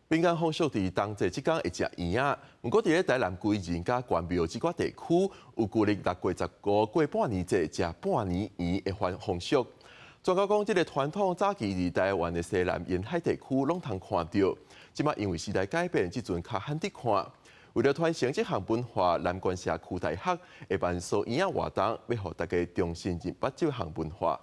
民間風俗佇冬節這工會食圓仔，毋過佇咧台南歸仁佮關廟這寡地區，有舊曆6月15過半年節食半年圓的風俗。專家講，這个傳統早期佇台灣的西南沿海地區攏通看著，這馬因為時代改變，這陣較罕得看。為著傳承這項文化，南關社區大學會辦燒圓仔活動，欲予大家重新認捌這項文化。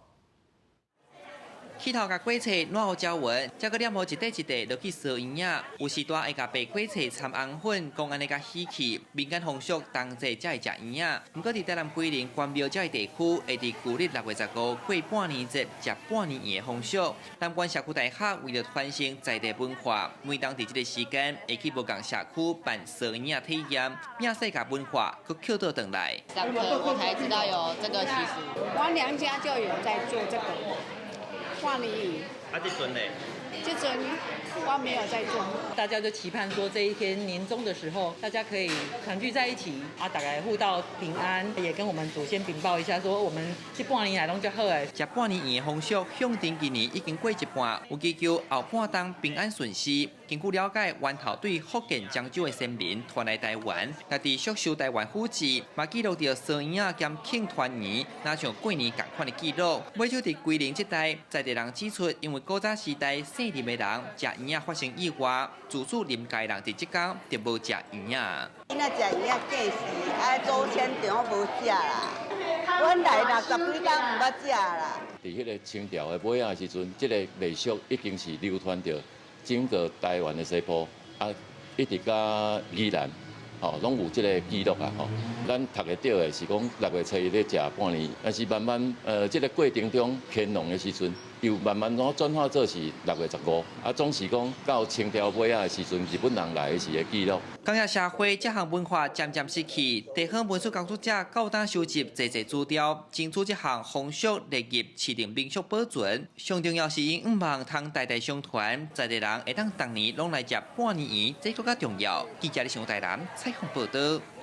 剃頭共粿冊攑胡椒粉，才閣黏予一塊一塊落去燒圓仔。有時段會共白粿冊摻紅粉，講按呢較喜氣。民間風俗冬節才會食圓仔，毋過佇台南歸仁關廟這个地區，會佇舊曆6月15過半年節食半年圓的風俗。南關社區大學為著傳承在地文化，每當佇這个時間會去無仝社區辦燒圓仔體驗，摒細共文化閣抾倒轉來。上課我才知道有這個習俗。我娘家就有在做這個。半年圓。啊，這陣呢？這陣我沒有在做。大家就期盼說，這一天年終的時候，大家可以團聚在一起，啊，大家互道平安，也跟我們祖先稟報一下，說我們這半年來攏足好的。食半年圓的風俗，向頂今年已經過一半，有祈求後半冬平安順遂。根據了解，源頭對福建漳州的先民傳來台灣，若佇續修台灣府志，嘛記錄著燒圓仔兼慶團圓，若像過年仝款的記錄。尾手佇歸仁這帶，在地人指出，因為古早時代姓林的人食圓仔發生意外，自此林家人佇這工就無食圓仔。𪜶仔食圓仔過世，啊祖先就無食啦。阮來60幾冬毋捌食啦。佇彼个清朝的尾仔時陣，這个禮俗已經是流傳著整個台灣的西部，啊，一直到宜蘭，吼，攏有這个記錄啊，吼。咱讀會著的是講6月初一咧食半年，但是慢慢，這个過程中乾隆的時陣，又慢慢怎轉化做是6月15，啊，總是講到清朝尾仔的時陣，日本人來的時的記錄。工業社會這項文化漸漸失去，地方文史工作者到今收集濟濟資料，爭取這項風俗列入市定民俗保存。上重要是𪜶向望通代代相傳，在地人會當逐年攏來食半年圓，這閣較重要。記者李上台南採訪報導。